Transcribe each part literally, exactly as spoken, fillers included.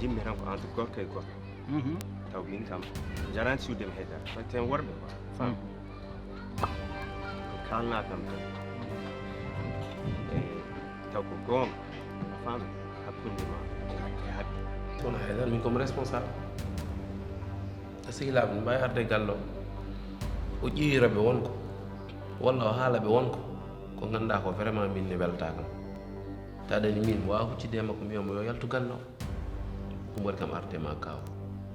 Yimɓe tan ko entre gorko e gorko. Taw min kam jarani suude mi heddata. Tan ten worɓe quoi. Femme. Ko kalna kam tan. E taw ko goonga. Femme, hakkunde ma e haqqe haqqe. Kono haydara min comme responsable. A sehilaaɓe no mbaawi arde e galle o. O ƴeewi rewɓe wonko walla o haala ɓe wonko ko ngannduɗaa ko vraiment min ne weltaa kam. Tawa ɗani min mi waawa huccude e makko mi wiya mo yo yaltu galle o. Ɗum waɗi kam arde ma kaaw.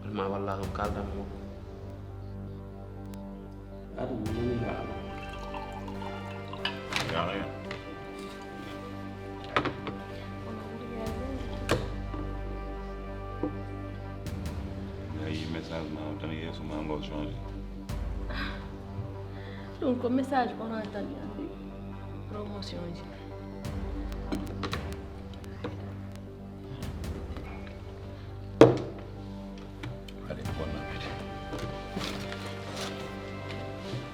Walla ma walla kam kaaldan mo. Aɗa nani haa. Yaa yaa. Nayi message ma o tan yeeso ma ngo changé. Ɗum ko message orange tan andi promotion ji. Allez, bon appétit.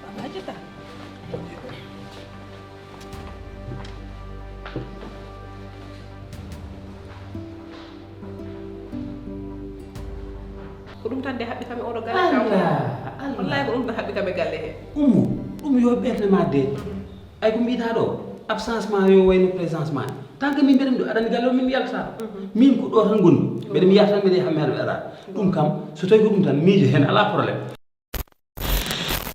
Baba jita. Ko ɗum tan de haɓɓi kam e oɗo galle kam. Wallahi ko ɗum tan haɓɓi kam e galle he. Umu, ɗum yo ɓerde ma de. Ay ko mbiyɗa ɗo, absence ma yo wayno présence ma. Tant que min mbeɗa mi ɗo aɗani galle o min mi yaltata. Min ko ɗo tan gonmi. Mbeɗa mi yaltata mbeɗa yaha maire ɓe ara. Ɗum kam so tawi ko ɗum tan miijo hen ala problème.